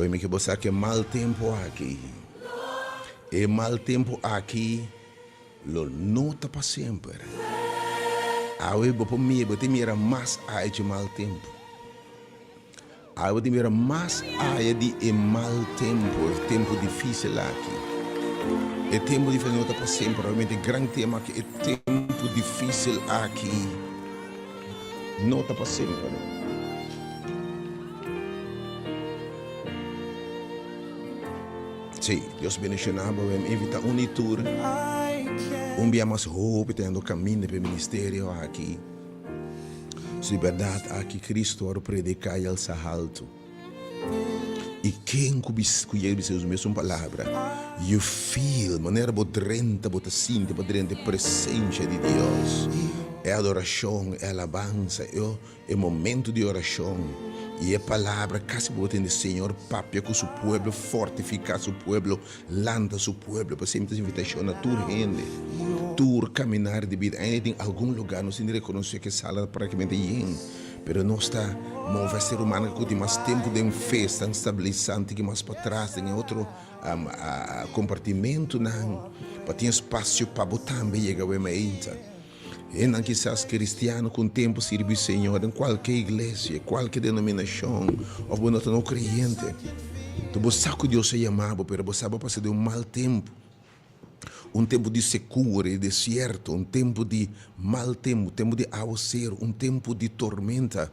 Awe mi ke bo sa ke mal tempu aki, e mal tempu aki lo no ta pa semper. Awe bo por mira, bo ta mira mas aya dje mal tempu. Awe bo ta mira mas aya di e mal tempu, e tempu dificil aki. E tempu dificil no ta pa semper, obviamente e gran tema aki, e tempu dificil aki no ta pa semper. Sí, Dios bendiciona bo. Mi invita un y tur un bia mas hopi teniendo caminda pa e ministerio aki. Si berdad aki Cristo a predica y alsa halto. Y ken cu bis cu yega bisa su mesun palabra, you feel manera bo drenta bo ta sinti bo drenta e presencia di Dios. E adoracion, e alabansa, e E momento di orashon i e palabra kasi bo tende Señor papia ku su pueblo, fortifiká su pueblo, lanta su pueblo. P'esei mi ta hasi invitashon na tur hende, tur kaminar di bida. Ainda den algun lugá nos tin di rekonosé ku e sala ta praktikamente yen, pero nos ta move ser humano ku tin mas tempu den fe, esnan stabilisá un tiki mas patras den e otro kompartimentunan pa tin espasio pa bo tambe yega wei mainta. Hendenan kisas kristiano ku un tempu sirbi Señor den kualke iglesia, kualke denominashon, òf bo no ta no kreyente. To bo sa ku Dios a yama bo, pero bo sa bo pasa den un mal tempu, un tempu di sekura, di desierto, un tempu di mal tempu, tempu di awaseru, un tempu di tormenta.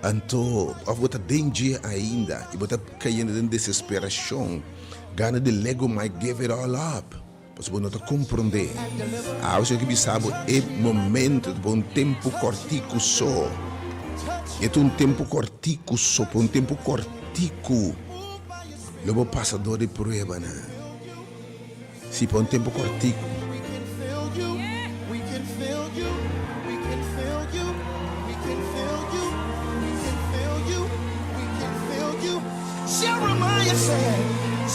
Anto, òf bo ta den dje ainda i bo ta kayendo den desesperashon, gana di legumai give it all up, pasobra bo no ta komprondé. Awe Señor ke bisa bo e momento ta pa un tempu kòrtiku so. E ta un tempu kòrtiku so, pa un tempu kòrtiku lo bo pasa dor di pruebanan. Si pa un tempu kòrtiku.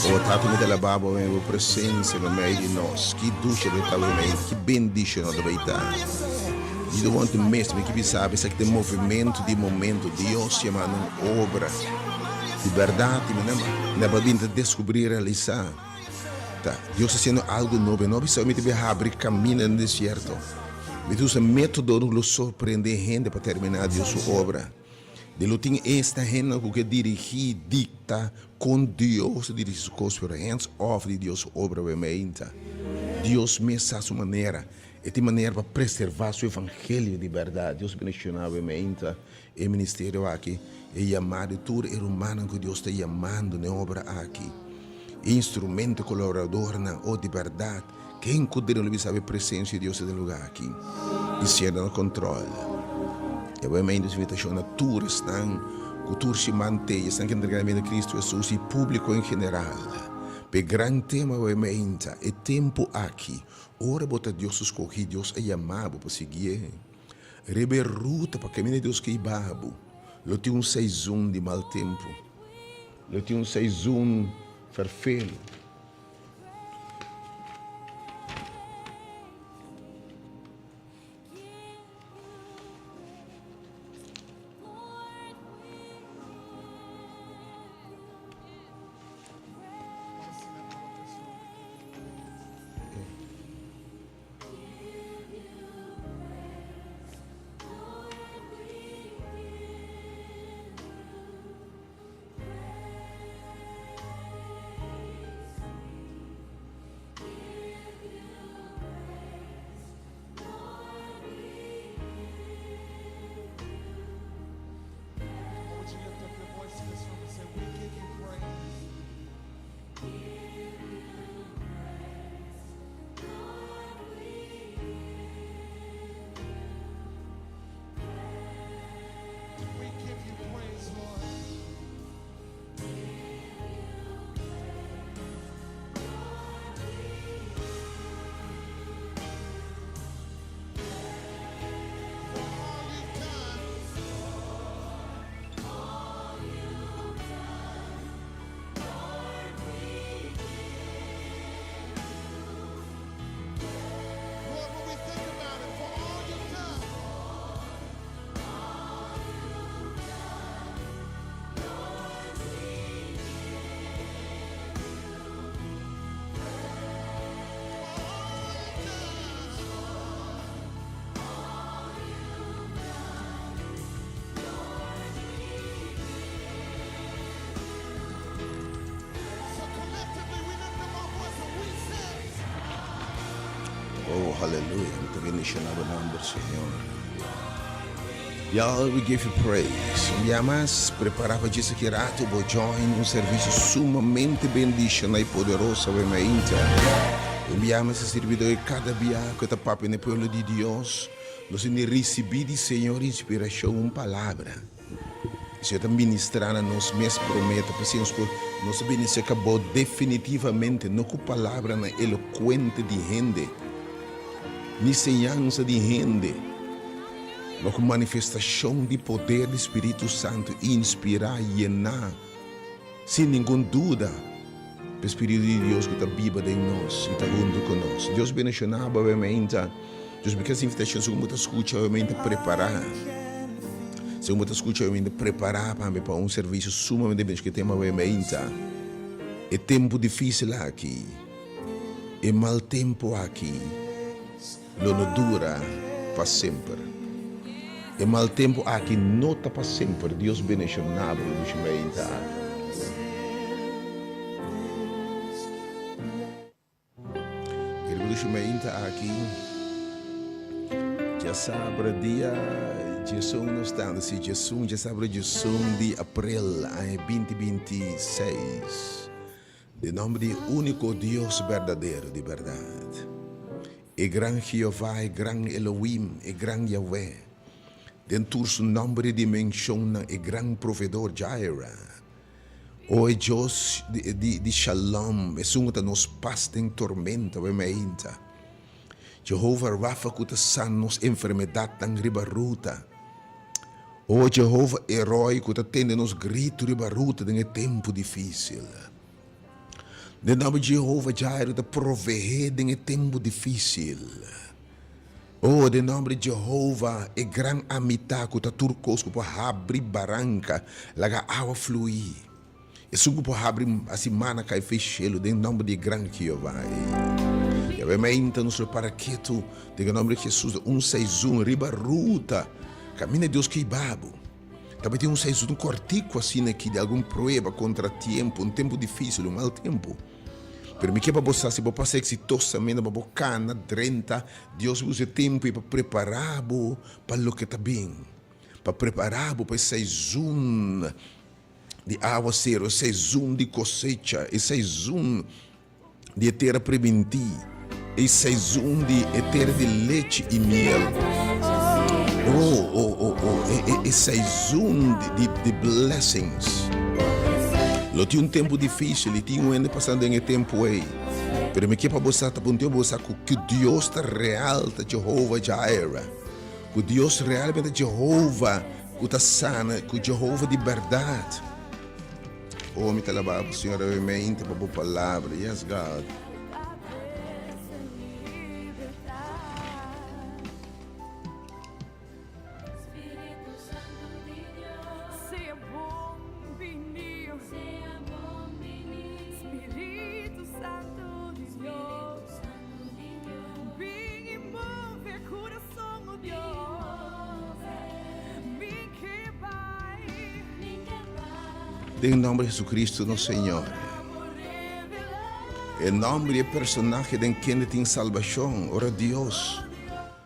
O Tata, mi ta alabá Bo den Bo presensia meimei di nos. Ki dushi bo ta meimei, ki bendishon bo ta. You don't want to miss, mi ke bisa bo esaki ta e movementu di momento. Dios yama nan obra di bèrdat i mi na bo a bin ta deskubrí i realisá. Ta Dios haciendo algo nobo. E no a bisa mi ta bin habri camina den desierto. Mi ta usa metodonan cu lo sorprende hende pa termina Dios su obra. Di lo tin esta hendenan cu ke dirigi, dicta con Dios ta dirigi su cos, pero hands off di Dios su obra bo e meinta. Dios mes sa su manera. E tin manera pa preserva su evangelio di berdad. Dios bendiciona bo e meinta. E ministerio aki e yamá di tur e rumannan ku Dios ta yamando na e obra aki. E instrumento kolaboradornan, oh, di bèrdat, ken ku den lo bisa e presensia di Dios den e lugá aki i siendo na kòntròl. E bo mei nos invitashon na tur esnan ku tur siman te i esnan ku entrega nan bida na Kristu Hesus i públiko en general. Pa e gran tema bo meinta, e tempu aki, ora bo ta Dios su skohí, Dios a yama bo pa siguié. Riba e ruta pa kaminda di Dios ke iba bo, lo tin un seizon di mal tempu. Lo tin un seizon ferfelu. hallelujah. Mi ta bendiciona bo nomber, Señor. Yahweh, we give you praise. Un bia mas, prepara pa djis aki rato bo join un servicio sumamente bendiciona y poderoso awe mainta. Un bia mas e sirbidor y cada bia cu e ta papia na e pueblo di Dios, nos tin di ricibi di Señor inspiracion, un palabra. Señor ta ministra na nos mes prome, ta p'esei nos por nos ta bini serka bo definitivamente, no ku palabranan elokuente di hende, ni señansa di hende, ma ku manifestashon di poder di Spiritu Santu, inspirá, yená, sin ningun duda, p'e Spiritu di Dios ku ta biba den nos i ta huntu ku nos. Dios bendishoná bo awe meinta. Dios mi kes invitashon segun bo ta skucha awe meinta prepará. Segun bo ta skucha awe meinta prepará pa mi pa un servisio sumamente bendishon ke tema awe meinta. E tempu difisil aki, e mal tempu aki lo no dura pa semper. E mal tempu aki no ta pa semper. Dios bendishoná bo dushi meinta aki. E revolushon mainta aki djasabra dia djesun nos ta anda si djesun djasabra djesun di aprel aña binti binti seis den nomber di e uniko Dios berdadero di bèrdat e gran Jehová e gran Elohim e gran Yahweh den tur su nomber i dimenshonnan e gran provedor Jireh. O e Dios di Shalom, esun ku ta nos pas den tormenta, awe mainta. Jehova Rafa ku ta sana nos enfermedatnan riba ruta. O Jehova Eroi ku ta tende nos gritu riba ruta den e tempu difisil. Den nòmber di Jehova Jairo ta proveé den e tempu difisil. O, den nòmber di Jehova, e gran Amitá ku ta tur kos ku por habri baranka, laga awa fluí. Esun ku por habri hasi mana kai fei shelu, den nòmber di e gran Jehová ei. Yahweh mainta nos lo para ketu den e nòmber di Hesus, un seizun riba ruta kaminda Dios ke hiba bo. Tabatin un seizun kòrtiku asina aki di algun prueba, kontratiempo, un tempu difísil, un mal tempu. Pero mi ke pa bo sa si bo pasa eksitosamente pa bo kana drenta, Dios usa e tempu ei pa prepará bo pa loke ta bin, pa prepará bo pa e seizun di awaseru, e seizun di kosecha, e seizun di e tera primintí, e seizun di e tera di lechi i miel. Oh, oh, oh, oh, e, e, e seizun di, di, di blessings. Lo tin un tempu difícil i tin un hende pasando den e tempu ei. Pero mi ke pa bo sa, ta pa un tempu bo sa ku, ku Dios ta real, ta Jehovah Jireh. Ku Dios realmente ta Jehovah ku ta sana, ku Jehovah di bèrdat. Oh, mi ta alabá bo, Señor, awe mente pa bo palabra. Yes, God. Den nomber di Jesucristo nos Señor. E nomber di e personahe den kende tin salbashon, ora Dios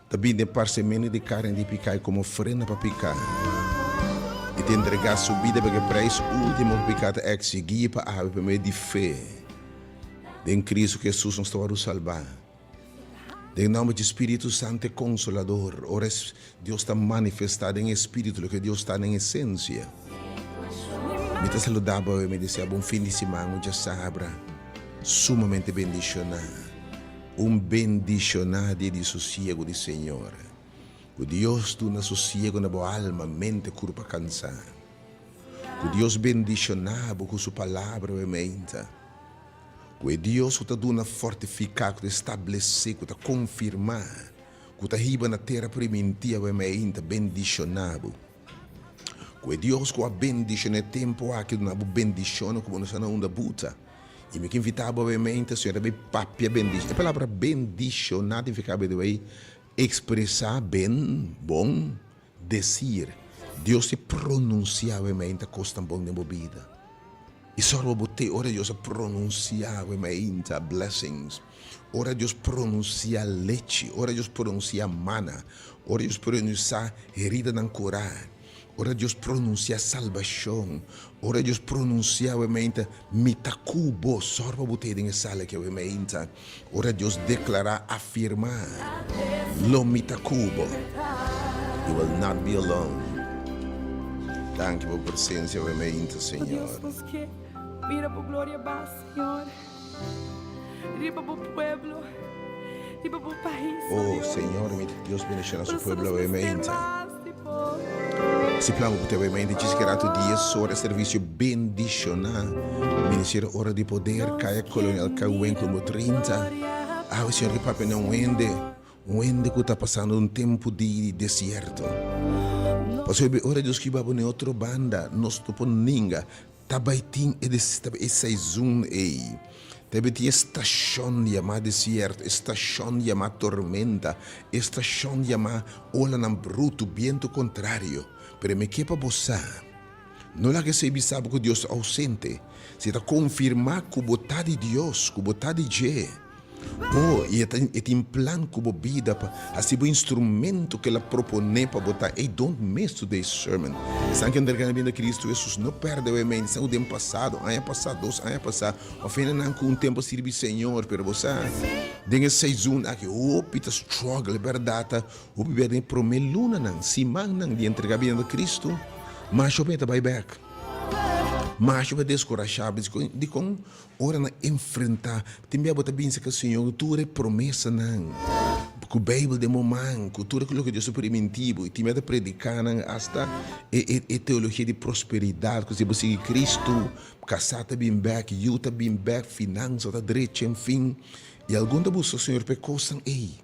ta bini den parsemento di karni di piká i komo ofrenda pa piká. I ta entregá su bida pa ke preis último ku piká ta eksigí pa awe pa medio di fe den Cristo Jesus nos ta wòrdu salbá. Den nòmber di Spiritu Santu e Konsolador, ora Dios ta manifestá den e Spiritu loke Dios ta den esensia. Mi ta saludá bo awe, mi desea bo un fin di siman, un djasabra sumamente bendishoná, un bendishoná dia di sosiegu di Señor. Ku Dios duna sosiegu na bo alma, mente, kurpa kansá. Ku Dios bendishoná bo ku su palabra awe meinta. Ku e Dios ku ta duna fortifiká, ku ta establesé, ku ta konfirmá, ku ta hiba na tera primintí awe meinta bendishoná bo. Ku e Dios ku a bendishoná e tempu aki duna bo bendishonnan ku bo no sa na unda buta. I mi ke invitá bo awe meinta, Señor ta bay papia bendishon. E palabra bendishoná ta nifiká by the way ekspresá ben, bon, desir. Dios ta pronunsiá awe meinta kosnan bon den bo bida. I sòru bo te ora Dios a pronunsiá we mainta blessings, ora Dios pronunsiá lechi, ora Dios pronunsiá mana, ora Dios pronunsiá heridanan kurá, ora Dios pronunsiá salbashon, ora Dios pronunsiá we mainta mi ta ku bo, sòru pa bo te den e sala aki we mainta, ora Dios deklará, afirmá, lo mi ta ku bo. You will not be alone. Danki pa bo presencia awe mainta, Oh Señor. Dios, nos ke mira bo gloria bas, Señor, riba bo pueblo, riba bo pais, oh Oh, Dios. Señor, mi Dios bendiciona su Por eso pueblo nos awe mester mainta. mas di bo. Si plan bo te awe mainta, djis ke rato dies ora servicio bendiciona. Ministerio Ora di Poder, Nos Kaya ke Colonel Cawen mira como bo 30. gloria Awe, Señor, ke papia na un hende. Un hende ku ta pasando un tempu di desierto. Pasobra ora Dios kiba bo n'e otro banda, nos no por ninga. Ta bai tin e e seizon ei. Ta bai tin e stashon yamá desierto, e stashon yamá tormenta, e stashon yamá olanan brutu, bientu kontrario. Pero mi ke pa bo sa, no laga esei bisa bo ku Dios ta ousente. Si e ta konfirmá ku bo ta di Dios, ku bo ta di dje. Bo, i e ta e tin plan ku bo bida pa hasi bo instrumento ku el a proponé pa bo ta. Ey, don't miss today's sermon. Esnan ku entrega nan bida na Cristo Jesus no pèrdè bo e mente. Esnan ku den pasado, aña pasá, dos aña pasá, òf hendenan ku un tempu a sirbi Señor, pero bo sa, den e seizun aki hopi ta struggle. E bèrdat ta, hopi bia den e promé lunanan, simannan di entrega bida na Cristo, masha hopi ta bai bèk. Masha hopi a deskurashá. Dikon? Ora nan enfrentá, tin bia bo ta binse ku Señor ku tur e promesanan, ku Beibel den bo man, ku tur loke Dios a primintí bo, i tin bia ta prediká nan asta e e e teologia di prosperidat, ku si bo sigui Kristu, kasá ta bin bèk, yu ta bin bèk, finansa ta drecha, enfin. I algun ta buska Señor pa e kosnan ei.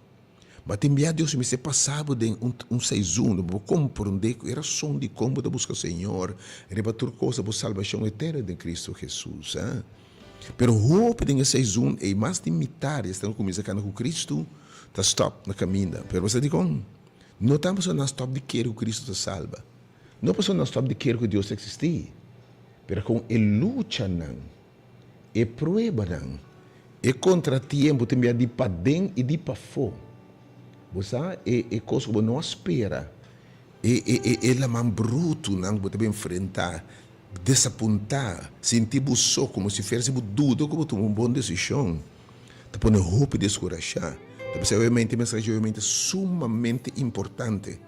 Ma tin bia Dios mester pasa bo den un un seizoen, bo komprondé ku e rason dikon bo ta buska Señor riba tur kos ta bo salbashon eterno den Kristu Hesus. A Pero hopi den e seizoen ei, mas di mitar di esnan ku kuminsá kana ku Kristu ta stòp na kaminda. Pero bo sa dikon? No ta pasobra nan stòp di kere ku Kristu ta salba. No pasobra nan stòp di kere ku Dios ta eksistí. Pero kon e luchanan. E pruebanan, e kontratiempo tin bia di paden i di pafó. Bo sa, e e kos ku bo no a spera, e e e e laman brutunan ku bo ta bin enfrentá, desapuntá, sinti bo so komo si fuera si bo duda ku bo tuma un bon desishon, ta pone hopi deskurashá. Ta p'esei obviamente e mensahe obviamente sumamente importante.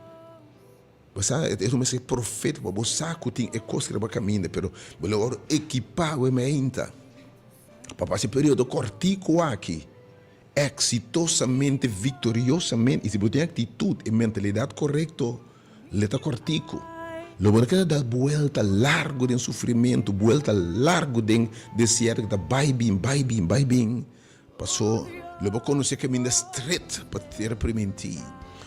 Bo sa, e ta un mensahe profétiko pa bo sa ku tin e kos riba kaminda, pero bo lo wòrdu ekipá awe meinta pa pasa e periodo kòrtiku aki eksitosamente, viktoriosamente. I si bo tin e aktitut, e mentalidat korekto, lo ta kòrtiku. Lo bo no keda dal buelta largu den sufrimentu, buelta largu den desierto ku ta bai bin, bai bin, bai bin. Paso lo bo konosé kaminda stret pa tera primintí.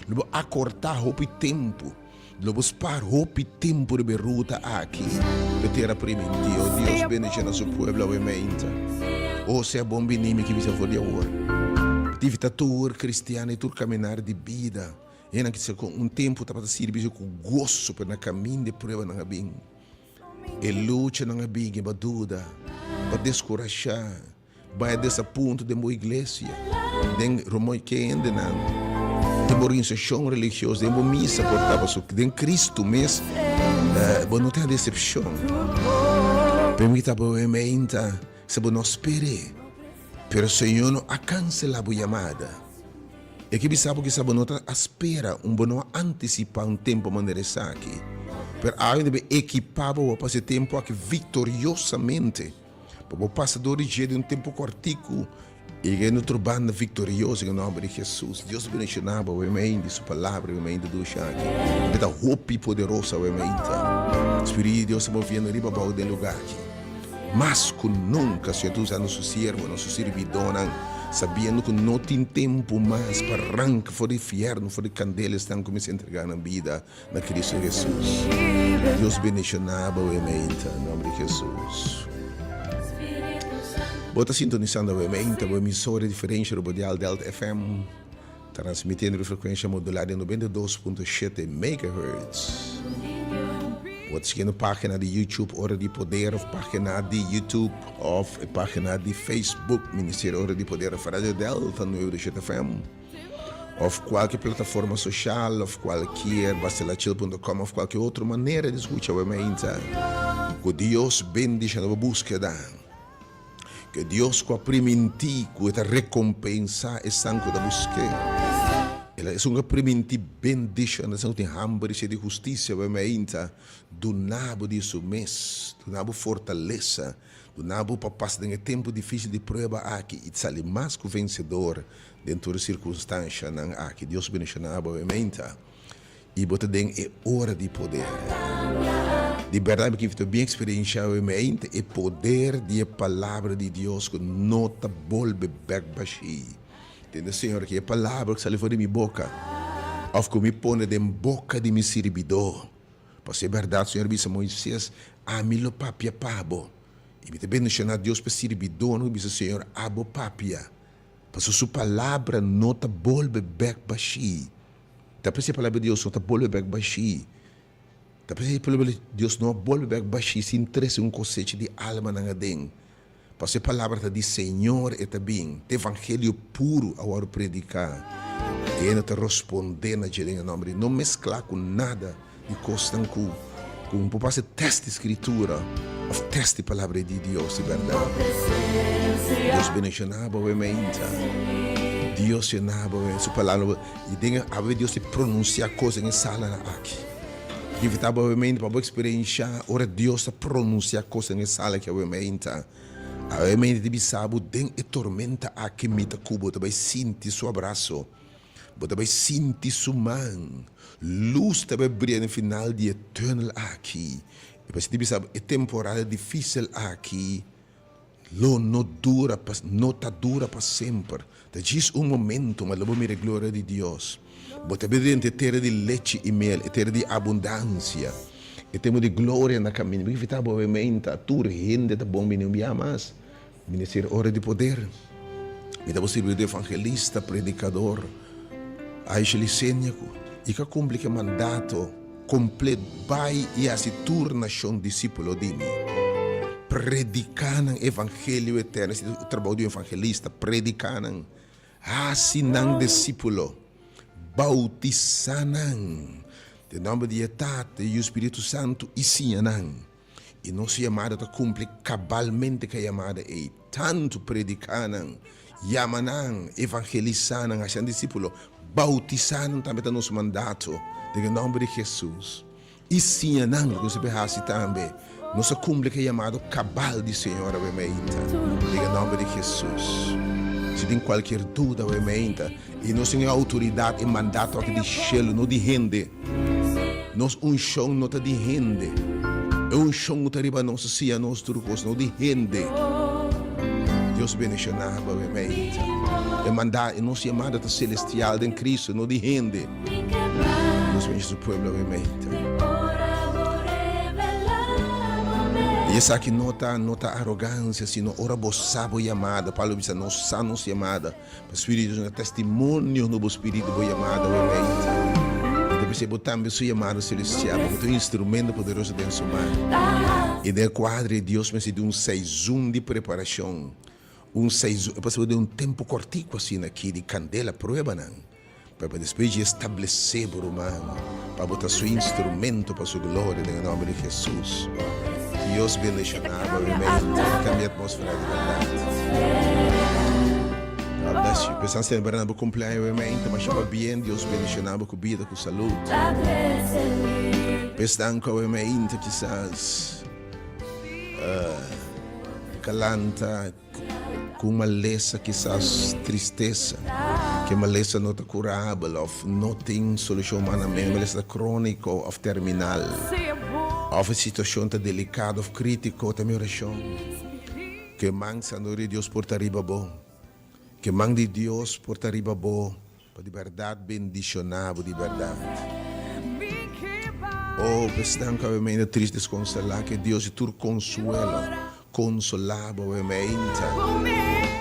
Lo bo akortá hopi tempu. Lo bo spar hopi tempu riba e ruta aki pa tera primintí. O Dios, bendiciona su pueblo awe meinta. O sea bon biní mi ki bisa for di awor. Mi ta invitá tur kristian i tur kaminar di bida, hendenan ki sa ku un tempu tabata sirbi su ku goso, pero na kaminda e pruebanan a bin, e luchanan a bin, e bo duda, bo a deskurashá. Bai a desapunto den bo iglesia, den romoy ke hendenan, den bo organisashon religioso, den bo misa por ta paso den Cristo mes bo no tin decepcion. Pero mi ta bo meinta si bo no spere, pero Señor no a cancela bo yamada. E ke bisa bo kisa bo no ta a spera un bo no a anticipa un tempo manera esaki, pero awe debe ekipa bo pa pasa e tempo aki victoriosamente. Pa bo pasa dor di dje den un tempu kòrtiku i yega na otro banda viktorioso den e nòmber di Hesus. Dios bendishoná bo awe mei di su palabra awe mei di dushi aki. E ta hopi poderoso awe mei ta. Spiritu di Dios ta moviendo riba abou den lugá aki. Mas ku nunka Señor ta usando su siervonan, su sirbidónan, sabiendo ku no tin tempu mas pa ranka for di fièrnu, for di kandela esnan ku mester entregá nan bida. Na Cristo Jesus. Dios bendiciona bo awe meinta na nomber di Jesus. Bo ta sintonisando awe meinta bo emisora diferencia riba dial Delta FM transmitiendo riba frecuencia modulada di 92.7 megahertz. Bo ta siguiendo pagina di YouTube Ora di Poder of pagina di YouTube of e pagina di Facebook Ministerio Ora di Poder of Radio Delta Nueve Shete FM of kualke plataforma social of kualkier bastelachil.com of kualke otro manera di skucha bo meinta. Ku Dios bendiciona bo buskeda. Ku e Dios ku a primintí ku e ta rekompensá esnan ku ta busk'é. El a esun ku a primintí bendishon esnan ku tin hamber i sed di hustisia, bo meinta duna bo di su mes, duna bo fortalesa, duna bo pa pasa den e tempu difísil di prueba aki i sali mas ku vensedor den tur e sirkunstanshanan aki. Dios bendishoná bo, meinta. I bo ta den e ora di poder. Di bèrdat mi kier ta bien eksperenshá awe mente e poder di e palabra di Dios ku no ta bolbe bèk bashí. Tende Señor ki e palabra ku sali for di mi boka òf ku mi pone den boka di mi sirbidó. Pasobra e bèrdat Señor a bisa Moises, Ami lo papia pa bo. I mi ta bendishoná Dios pa e sirbidónan ku bisa Señor abo papia, pasobra su palabra no ta bolbe bèk bashí. Ta p'esei palabra di Dios no ta bolbe bèk bashí. Ta p'esei palabra di Dios no a bolbe bèk bashí sin trese un kosecha di almanan aden. Pasobra e palabra ta di Señor e ta bin. Ta evangelio puru a wòrdu prediká. I hende ta rospondé na dje den e nòmber di. No mesklá ku nada di kosnan ku ku por pasa tèst di Skritura òf tèst di palabra di Dios di bèrdat. Dios bendishoná bo awe meinta. Dios yena bo awe su palabra i den awe Dios ta pronunsiá kos den e salanan aki. Mi invitá bo awe meinta pa bo eksperenshá ora Dios ta pronunsiá kos den e sala aki awe meinta. Awe meinta ta bisa bo den e tormenta aki mi ta ku bo ta bai sinti su abraso. Bo ta bai sinti su man. Lus ta bai bria na final di e tunnel aki. E pa sinti bisa bo e temporada dificil aki lo no dura pa no ta dura pa semper. Ta djis un momento ma lo bo mira e gloria di Dios. Bo ta bai drenta e tera di lechi i mel, e tera di abundancia. E tempo di gloria na caminda. Mi invita bo awe meinta tur hende ta bon bini un bia mas. Ministerio Ora di Poder. Mi ta bo sirbi di evangelista, predicador. Aisha Licenia cu i ka cumpli cu e mandato complet bai i haci tur nacion discipulo di mi. Predica nan evangelio eterno. Esi ta e trabou di un evangelista, predica nan, haci nan discipulo, bautisa nan den nomber di e Tata, e Yu, Spiritu Santo i siña nan. I nos yamada ta kumpli kabalmente ku e yamada ei, tantu prediká nan, yama nan, evangelisá nan, hasi nan disípulo, boutisá nan tambe ta nos mandato den e nòmber di Hesus, i siña nan loke nos debe hasi tambe. Nos a kumpli ku e yamado kabal di Señor awe meinta, den e nòmber di Hesus. Si tin kualkier duda awe meinta, i nos tin e outoridat, e mandato aki di shelu, no di hende. Nos unshon no ta di hende. E unshon ku ta riba nos ta siña nos tur kos, no di hende. Dios bendishoná bo meimei. E manda, e nos yamada ta selestial den Cristo, no di hende. Dios bendishoná su pueblo meimei. I esaki no ta, no ta arogansia, sino ora bo sa bo yamada. Pablo bisa, nos sa nos yamada. Pa Spiritu duna testimonio no bo spiritu bo yamada bo mente. I ta p'esei bo tambe su yamada celestial, bo ta un instrumento poderoso den su man. I den e kuadro ei Dios mester di un seizon di preparashon, un seizon, e pasaba den un tempu kòrtiku asina aki di kandela pruebanan, pa pa despues dje establesé bo ruman pa bo ta su instrumento pa su gloria den e nòmber di Hesus. Dios bendishoná bo mente, kambia atmósfera di bèrdat. God bless you. Pensa selebrá na bo kumpleaño awe mente, masha pabien, Dios bendishoná bo ku bida, ku salud. Pesnan ku awe mente kisas kalanta. Ku un malesa kisas tristesa, ku e malesa no ta kurabel òf no tin solushon humanamente, e malesa ta króniko òf terminal, òf e situashon ta delikado òf krítiko, ta mi orashon ku e man sanador di Dios por ta riba bo, ku e man di Dios por ta riba bo pa di bèrdat bendishoná bo di bèrdat. O, pa esnan ku awe meinta trist deskonsolá, ke Dios di tur konsuelo Konsolá bo e meinta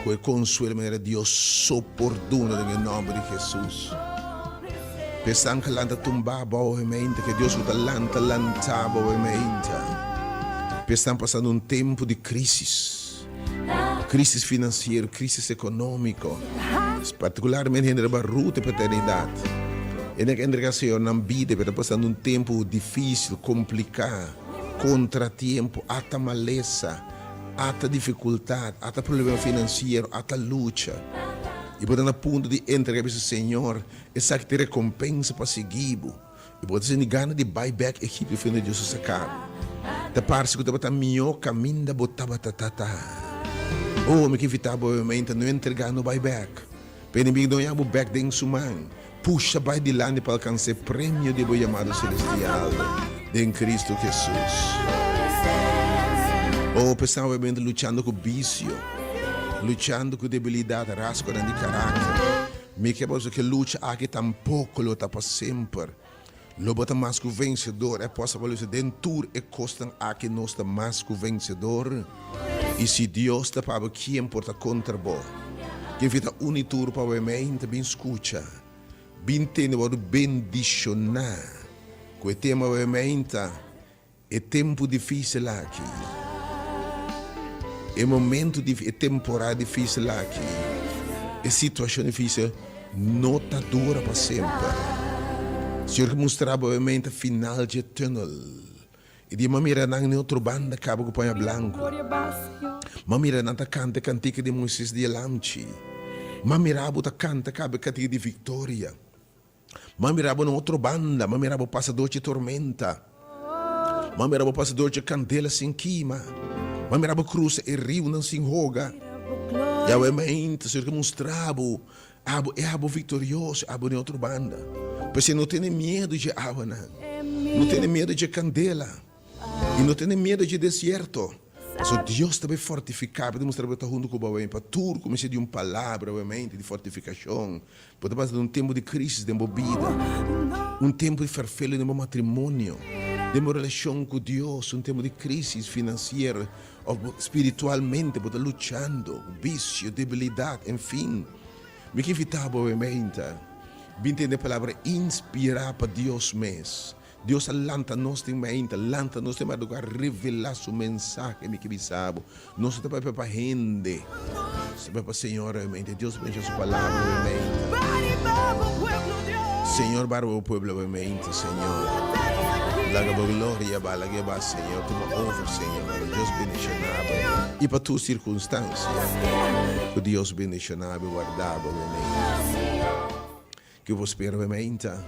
ku e konsuelo manera Dios so por duna den e nòmber di Hesus. P'esnan ku lanta tumbá bo awe meinta, ke Dios ku ta lanta lantá bo awe meinta. P'esnan pasando un tempu di krísis, krísis finansiero, krísis ekonómiko, partikularmente hende riba ruta pa eternidat. Hende ku a entregá Señor nan bida pero ta pasando un tempu difísil, kompliká, kontratiempo, ata malesa, ata difikultat, ata problema finansiero, ata lucha. I bo ta na punto di entregá i bisa, Señor, Esaki ta e rekompensa pa sigui bo. I bo ta sinti gana di bai bèk Egipto for di Dios a saka bo. Ta parse ku tabata mihó kaminda bo tabata ta ta. Oh, mi ke invitá bo obviamente no entregá, no bai bèk. Pa enemigu no haña bo bèk den su man. Pusha bai dilanti pa alkansá e premio di bo yamado selestial den Kristu Hesus. Oh, p'esnan obviamente luchando ku bisio, luchando ku debilidat, rasgonan di karakter. Mi ke boso ke lucha aki tampoko lo ta pa semper. Lo bo ta mas ku vensedor. E apòstel Pablo bisa, Den tur e kosnan aki nos ta mas ku vensedor. I si Dios ta pa bo, kien por ta kontra bo? Ken fi ta uni tur pa bo e ta bin skucha, bin tende, wòrdu bendishoná ku e tema bo e ta. E tempu difísil aki, e momentu difísil, e temporada difísil aki, e situashon difísil no ta dura pa semper. Señor ke mustra bo obviamente final dje tunnel. I di m'a mira nan n'e otro banda kaba ku paña blanku. M'a mira nan ta kanta e kantika di Moises di e lamchi. M'a mira bo ta kanta kaba e kantika di viktoria. M'a mira bo na otro banda, m'a mira bo pasa dor dje tormenta. M'a mira bo pasa dor dje kandela sin kima. M'a mira bo krusa e riunan sin hoga. Yahweh mainta, Señor ke mustra bo, abo e abo viktorioso, abo den otro banda. P'esei no tene miedu dje awanan, no tene miedu dje kandela, i no tene miedu dje desierto. Pasobra Dios ta bai fortifiká bo, ta mustra bo ta huntu ku bo awe pa tur kuminsá di un palabra obviamente di fortifikashon. Bo ta pasa den un tempu di krísis den bo bida, un tempu di ferfelu den bo matrimonio, den bo relashon ku Dios, un tempu di krísis finansiero òf bo spiritualmente bo ta luchando ku bisio, debilidat, enfin. Mi ke invitá bo awe meinta bin tende e palabra inspirá pa Dios mes. Dios a lanta nos den mainta, lanta nos den madrugá, revelá su mensahe, mi ke bisa bo. Nos no ta papia pa hende, nos ta papia pa Señor obviamente. Dios ta menciona su palabra obviamente. Señor barba bo pueblo obviamente, Señor. Laga bo gloria ba, laga e ba, Señor. Tuma over, Señor. Dios bendiciona bo. I pa tur circunstancia, ku Dios bendiciona bo i warda bo obviamente. Ke bo spera pa meinta?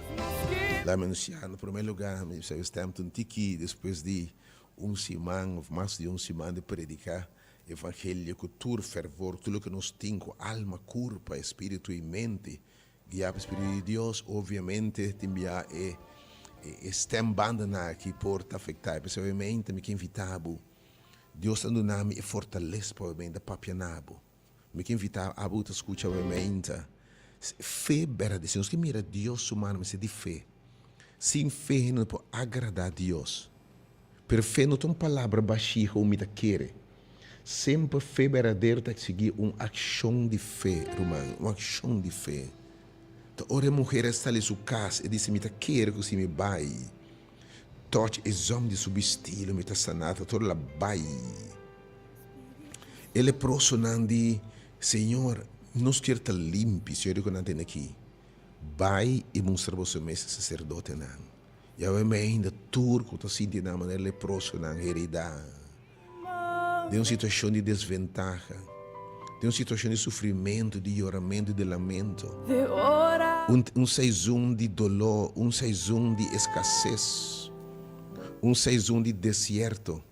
Laga mi anunsiá na promé lugá, mi sa stèm ta un tiki despues di un siman òf mas di un siman di prediká evangelio ku tur fervor, tur loke nos tin ku alma, kurpa, espíritu i mente, guiá pa e Spiritu di Dios. Obviamente tin bia e e stèm bandanan aki por ta afektá. P'esei meinta mi ke invitá bo, Dios ta duna mi e fortalesa pa meinta papia na bo. Mi ke invitá abo ku ta skucha awe meinta. Fe berdadero. Si nos ke mira Dios su mano mester di fe. Sin fe hende no por agradá Dios. Pero fe no ta un palabra bashí ku mi ta kere. Semper fe berdadero ta eksigí un akshon di fe, ruman, un akshon di fe. Ta ora e muher a sali su kas e disi mi ta kere ku si mi bai tòch e zòm di su bistí lo mi ta saná. Ta ora el a bai. E leprosonan di, Señor, nos kier ta limpi. Señor di ku nan tene aki, Bai i mustra boso mes e saserdotenan. Yahweh mi ainda tur ku ta sinti nan manera leprosonan heridá, den un situashon di desventaha, den un situashon di sufrimentu, di yoramentu i di lamento, un un seizon di doló, un seizon di eskases, un seizon di desierto.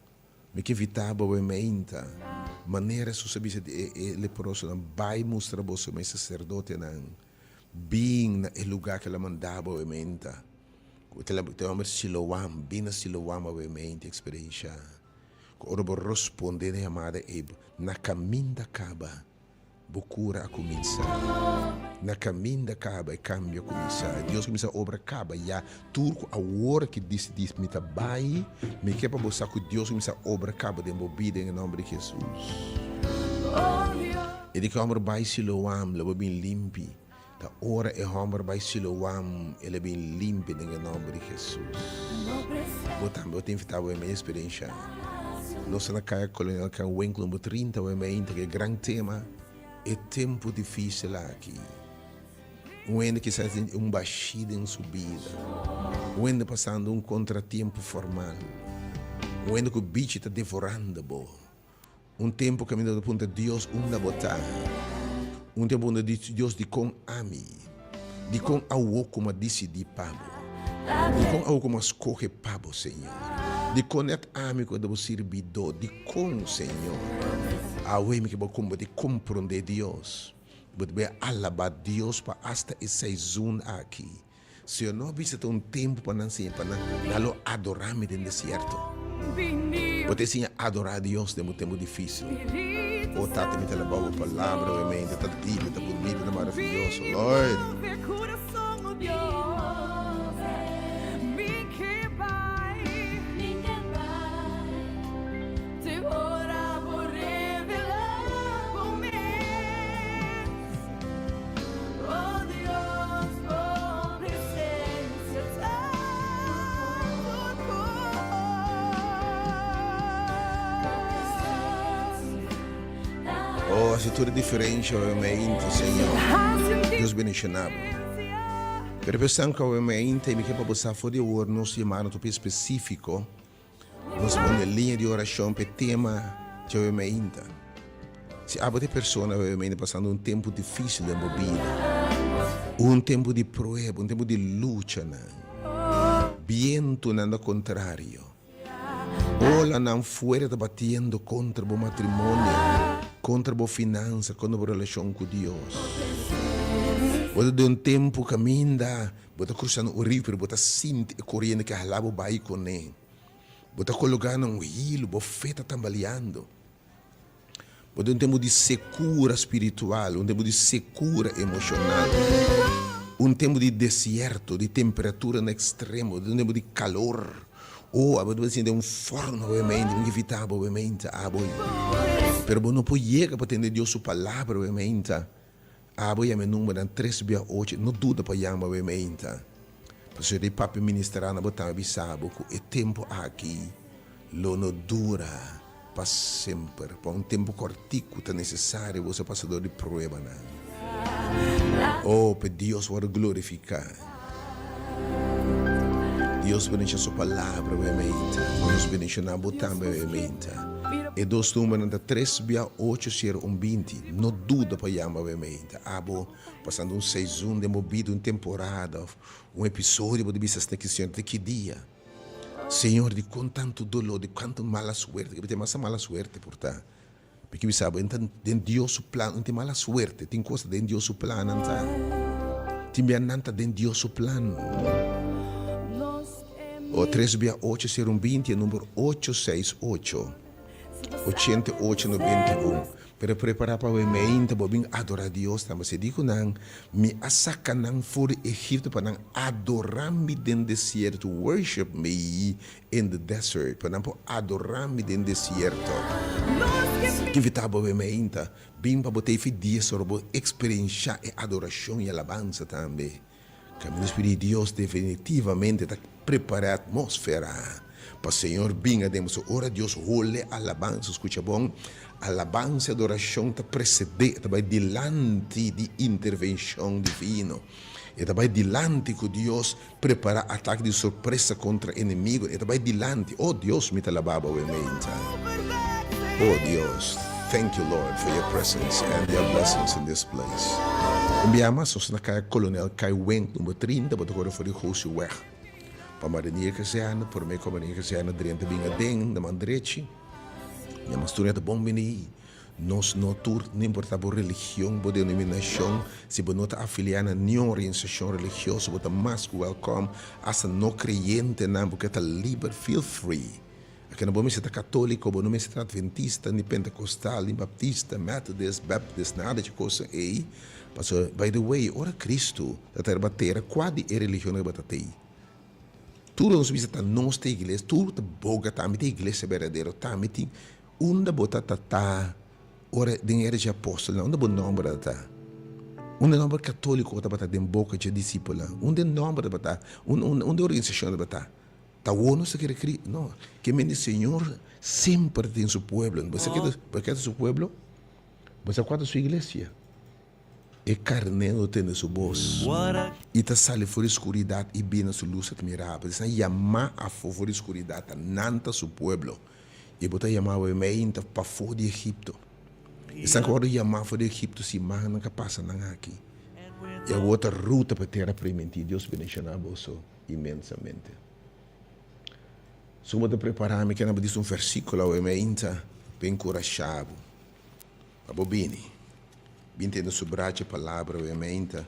Mi ke invitá bo e meinta, manera Hesus a bisa di e e leprosonan, Bai mustra boso mes saserdotenan, bin na e lugá ku el a mandá bo e meinta, ku ta e hòmber Siloam, bin na Siloam awe e meinta eksperenshá ku ora bo rospondé na e yamada ei, na kaminda kaba. Bo kura a kuminsá. Na kaminda kaba e kambio a kuminsá. Dios kuminsá obra kaba ya. Tur ku awor ki disidí mi ta bai, mi ke pa bo sa ku Dios kuminsá obra kaba den bo bida den e nòmber di Hesus. E di ku hòmber bai Siloam, lo bo bin limpi. Ta ora e hòmber bai Siloam, el a bin limpi den e nòmber di Hesus. Bo tambe bo ta invitá bo e mes eksperensha. Nos ta na Kaya Kolonel Kan Winkel number 30 awe meinta ku e gran tema E tempu difísil aki. Un hende kisas tin un bashí den su bida, un hende pasando un kontratiempo formal, un hende ku bichi ta devorando bo. Un tempu kaminda bo ta puntra Dios unda bo ta. Un tempu unda di Dios dikon ami? Dikon awo ku mi a disidí pa bo? Dikon awo ku mi a skohe pa bo, Señor? Dikon nèt ami ku ta bo sirbidó? Dikon, Señor? Awe mi ke bo kon bo ta komprondé Dios. Bo ta bai alabá Dios pa asta e seizun aki. Señor no a bisa ta un tempu pa nan siña pa nan nan lo adorá mi den desierto. Bo ta siña adorá Dios den bo tempu difísil. O Tata mi ta alabá bo palabra obviamente ta dibi ta bunita ta maravioso Lord. Oh, hasi tur e diferensha awe mainta, Señor. Dios bendiciona bo. Pero pensando cu awe mainta y mi ke pa bo sa for di awor nos yamado ta hopi específico. Nos pone liña di oracion pa e tema djawe mainta. Si abo ta e persona awe mainta pasando un tempu dificil den bo bida, un tempu di prueba, un tempu di luchanan, bientunan ta contrario, olanan fuerte ta batiendo contra bo matrimonio, contra bo finansa, contra bo relacion cu Dios. Bo ta den un tempu caminda Bo ta cruzando un riu pero bo ta sinti e coriente ke hala bo bai cone. Bo ta cologa na un hilo, bo fe ta tambaleando. Bo ta un tempo di secura spiritual, un tempo di secura emocional, un tempo di desierto, di temperatura na extremo, un tempo di calor. Oh, abo ta sinti un forno obviamente, mi evita bo obviamente, abo. Pero bo no por yega pa tende Dios su palabra obviamente. Abo yama e numbernan tres bia ocho, no duda pa yama bo e meinta. Pasobra di papia ministrá na bo tambe bisa bo ku e tempu aki lo no dura pa semper. Pa un tempu kòrtiku ta nesesario boso pasa dor di pruebanan. Oh, pa Dios wòrdu glorifiká. Dios bendiciona su palabra awe meinta. Dios bendiciona bo tambe awe meinta. E dos numbernan ta tres bia ocho sero un binti. No duda pa yama awe meinta. Abo pasando un seizon den bo bida, un temporada of un episodio bo ta bisa asina ki Señor te ki dia? Señor dikon tantu dolor, dikon tantu mala suerte? Ke bo tin masa mala suerte por ta. Mi ke bisa bo, den Dios su plan no tin mala suerte, tin cosa den Dios su plannan ta. Tin bia nan ta den Dios su plan. O tres bia ocho sero un binti e number ocho seis ocho, ochenta i ocho noventa i un. Pero prepara pa awe meinta bo bin adora Dios tambe. Si di ku nan, Mi a saka nan for di Egipto pa nan adora mi den desierto, worship me In the desert, pa nan por adorá mi den desierto. Ki invitá bo be meinta, bin pa bo ta efi dies ora bo eksperenshá e adorashon i alabansa tambe. Kaminda Spiritu di Dios definitivamente ta prepará e atmósfera pa Señor bin aden. Pasobra ora Dios hole alabansa, skucha bon, alabansa i adorashon ta presedé, ta bai dilanti di intervenshon divino. E ta bai dilanti ku Dios Prepara atake di sorpresa kontra enemigo. E ta bai dilanti. Oh Dios, mi ta laba bo awe meinta. Oh Dios, thank you Lord for your presence and your blessings in this place. Un bia mas nos na kaya Kolonel Kai Wenk number 30, bo ta kore for di Gosieweg pa Marinier Kazerne, prome ku Marinier Kazerne drenta bin aden na man drechi. Mi a mastura ta bon bini. Nos no tur, no importa bo religion, bo denominacion, si bo no ta afilia na niun organisacion religioso, bo ta mas cu welcome, hasta no creyentenan, bo ke ta liber, feel free. Aki no bo mester ta catolico, bo no mester ta adventista, ni pentecostal, ni baptista, methodist, baptist, nada dje cosnan ey. Pasobra, by the way, ora Cristo ta ta riba tera, cua di e religionnan riba ta tey? Tur nos bisa ta nos ta iglesia, tur ta boga ta ami ta iglesia berdadero, ta ami tin. Unda bo ta ta ta ora den era dje apostelnan? Unda bo nomber a ta? Unda e nòmber katóliko tabata den boka dje disipelnan? Unda e nòmber tabata? Unda e organisashon tabata? Ta awor nos ta kere kri? No. Ke men di Señor semper ta den su pueblo. Bo sa ke ta su pueblo? Bo sa kua ta su iglesia? E karné lo tende su bos i ta sali for di skuridat i bini na su lus atmirabel. Esnan yamá afó for di skuridat ta nan ta su pueblo. I bo ta yamá bo meinta pafó di Egipto. Esnan ku wòrdu yamá for di Egipto simannan ku a pasa nan aki. I awor ta ruta pa e tera primintí. Dios bendishoná boso inmensamente. Su bo ta prepará mi kende bo disi un versíkulo awe meinta pa enkurashá bo. Pa bo bini. Bin tende su bracha palabra awe meinta.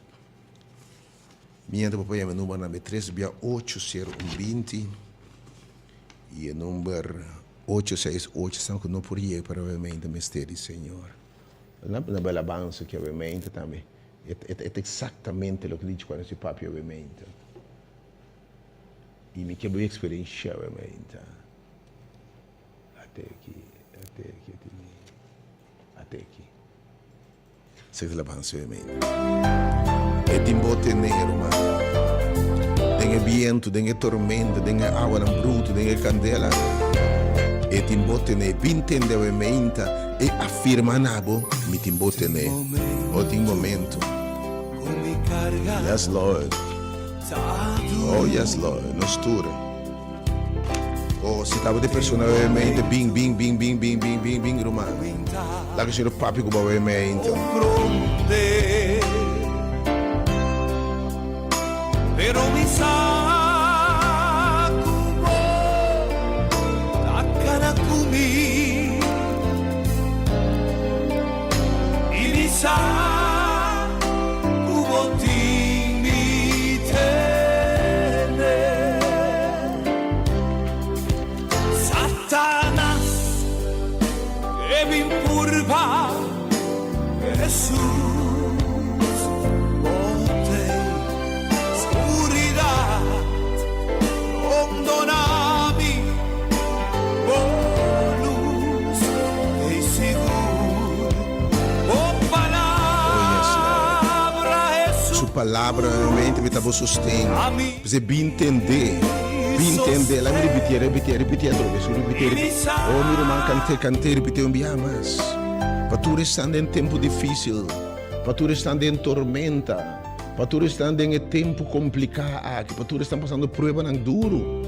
Mientras bo por yama e numbernan be tres bia ocho sero un binti i e number ocho seis ocho esnan ku no por yega pero awe meinta mester di Señor. Na na alabansa ki awe meinta tambe e ta exactamente loke dichi cuando si papia awe meinta. I mi ke bo experiencia awe meinta. Ate aki, ate aki, ate aki, ate aki. Sete alabansa awe meinta. E tin bo tene, ruman. Den e bientu, den e tormenta, den e awanan brutu, den e kandela. E tin bo tene. Bin tende awe meinta e afirma na bo, Mi tin bo tene. Oh, tin momento. Yes, Lord. Oh, yes, Lord. Nos tur. Oh, si tabata e persona awe meinta, bin, bin, bin, bin, bin, bin, bin, bin, ruman. Laga Señor papia ku bo awe meinta. Pero mi sa ku bo ta kana ku mi I mi sa ku bo tin mi tene. Satanas ke bin purba Hesus bo tei skuridat rondona mi bo lus tei sigur bo palabra Hesus Su palabra realmente mi ta bo sosten. P'esei bin tendé, bin tendé. Laga mi ripitié, ripitié, ripitié atrobe. Su ripitié, ripitié. Oh, mi ruman, kanté, kanté, ripitié un biaha mas. Pa tur esnan den tempu difísil, pa tur esnan den tormenta, pa tur esnan den e tempu kompliká aki, pa tur esnan pasando pruebanan duru.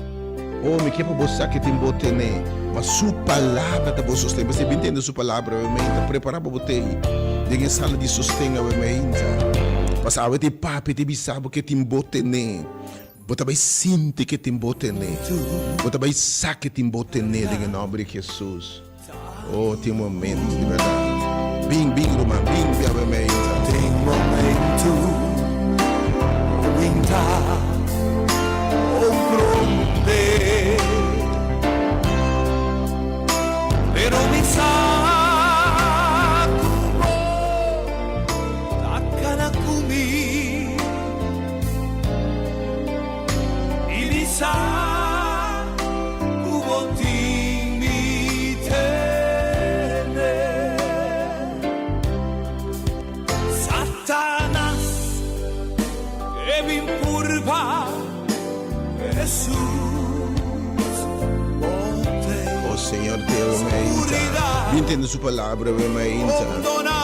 Oh, mi ke pa bo sa ke tin bo tene, ma Su Palabra ta bo sosten. P'esei bin tende Su Palabra awe meinta. Prepará pa bo tei den e sala di sosten awe meinta. Pasobra awe ta e Papia ta bisa bo ke tin bo tene. Bo ta bai sinti ke tin bo tene. Bo ta bai sa ke tin bo tene den e nòmber di Hesus. Oh, tin momento di bèrdat. Bin, bin, ruman, bin bin awe meinta. Tin momento ku ta komprondé, pero mi sa ku bo ta kana ku mi i mi sa. Ku bo tin mi tene. Satanas ke bin purba Hesus bo te. O Señor te awe mainta. Bin tende su palabra awe mainta.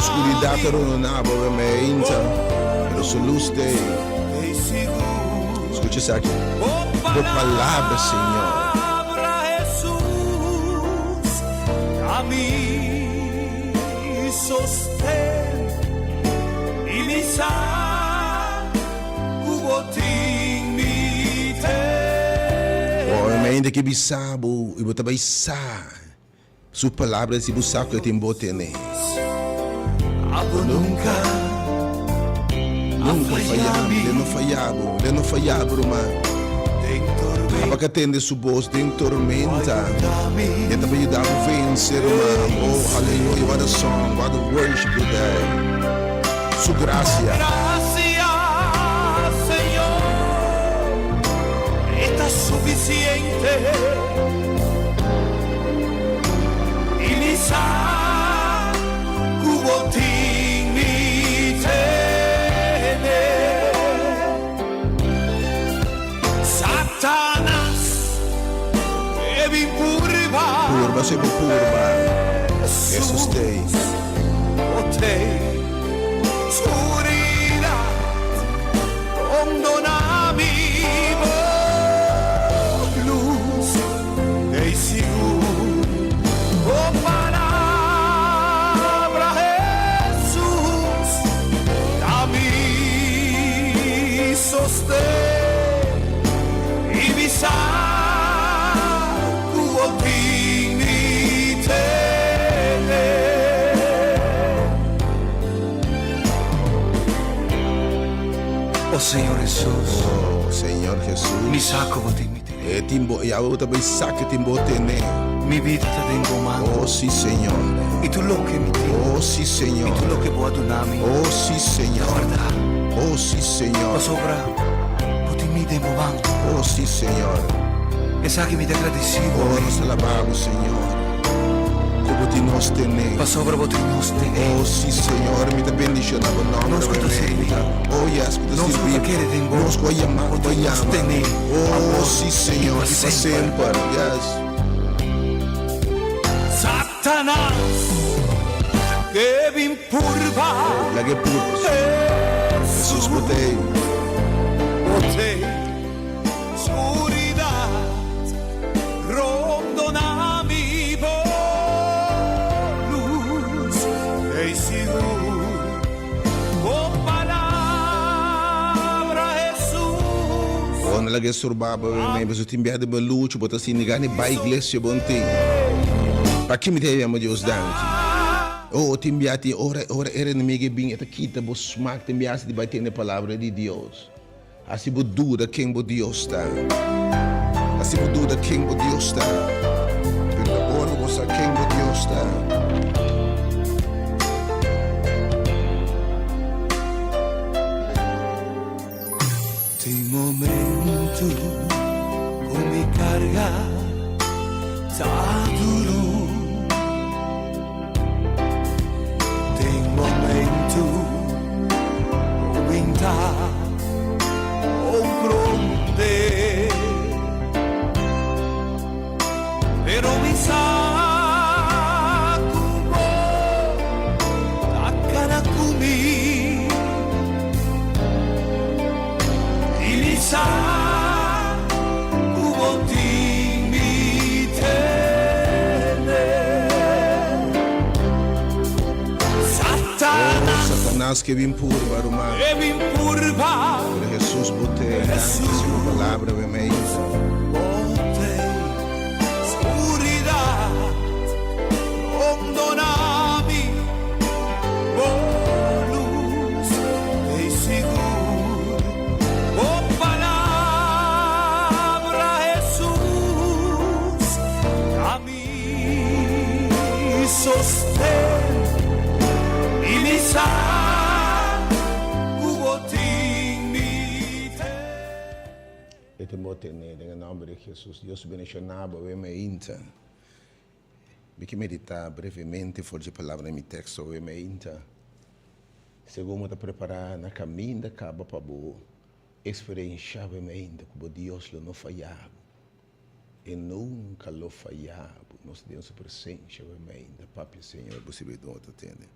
Skuridat ta rondona bo awe mainta, pero su lus te. Skucha esaki. Bo palabra, Señor. Palabra Jesús ta mi sosten i mi sa ku bo tin mi tene. Ora mi ainda ke bisa bo i bo ta bai sa Su palabra si bo sa ku e tin bo tene. Abo nunka Nunka faya mi, le no faya bo, le no faya bo ruman. Aba ka tende su bos den tormenta, e ta pa yuda bo vense ruman. Oh haleluya, what a song, what a worship today. Su gracia. Gracia, Señor, e ta suficiente. I mi sa ku bo tin mi tene. purba. Purba si bo purba. Jesus t'ei. Bo t'ei. Scuridad rondona mi bo luz t'ei sigur. Bo palabra Jesus ta mi sosten i mi sa ku bo tin mi tene. O Señor Hesus. O Señor Hesus. Mi sa ku bo tin mi tene. E tin bo, ya bo ta bay sa ku tin bo tene. Mi bida ta den bo man. O si Señor. I tur loke mi tin. O si Señor. I tur loke bo a duna mi. O si Señor. Ta wardá. O si Señor. Pasobra bo tin mi den bo man. O si Señor. Esaki mi ta gradisí bo. O nos ta alabá bo Señor. Ku bo tin nos tene. Pasobra bo tin nos tene. O si Señor, mi ta bendishoná bo nòmber. Nos ku ta sirbi. O yes, mi ta Nos ku sirbi. ta kere den bo. Nos ku a yama, Bo bo tin nos yama. tene. O Awor si i Señor, pa i pa semper. semper. Yes. Satanas ke bin purba. Laga e purba. Hesus bo t'ei. Bo t'ei. Scuridad rondona mi bo luz ei sigur bo palabra Jesus. Bo no laga e surba bo bebé, pasobra tin biaha di bo lucha, bo ta sinti gana di bai iglesia bo tin. Paki mi ta yama Dios danki? Oh, tin biaha tin ora ora e enemigo e bin e ta kita bo smak, tin biaha si di bai tende palabra di Dios. Hasi bo duda ken bo Dios ta. Hasi bo duda ken bo Dios ta. Pero ta ora bo sa ken bo Dios ta. Tin momento ku mi karga ta duru. Tin momento ku mi ta comprende. Pero mi sa ku bo ta kana ku mi. I mi sa ku bo tin mi tene. Oh, Satanas ke bin purba, ruman. Ke bin purba. Pero Hesus bo te danki si bo palabra be mei. Bo te scuridad rondona mi bo luz t'ei sigur bo palabra Hesus ta mi sosten i mi sa ku bo tin mi ten. E ta bo tene den e nomber di Hesus. Dios bendiciona bo awe meinta. Mi ke medita brevemente for dje palabra den mi teksto awe meinta. Segun bo ta prepara na kaminda kaba pa bo eksperensha awe meinta ku bo Dios lo no faya bo. E nunka lo faya bo. Nos ta den su presensha awe meinta. Papia Señor bo sirbidor ta tende.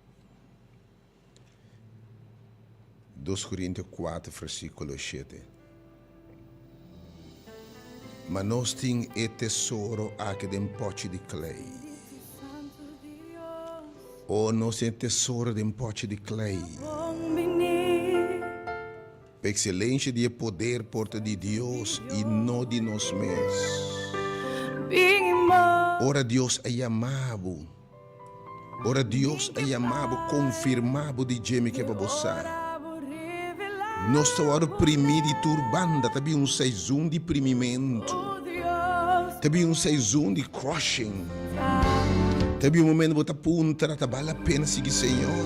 Dos Korintio kuater versíkulo shete. Ma nos tin e tesoro aki den pòchi di klei. O, nos tin e tesoro den pòchi di klei. Pa ekselensha di e poder por ta di Dios i no di nos mes. Ora Dios a yama bo. Ora Dios a yama bo, konfirmá bo di dje mi ke pa bo sa. Nos ta wòrdu primí di tur banda, ta bin un seizon di primimentu, ta bin un seizon di crushing, ta bin un momento bo ta puntra, ta bal la pena sigui Señor?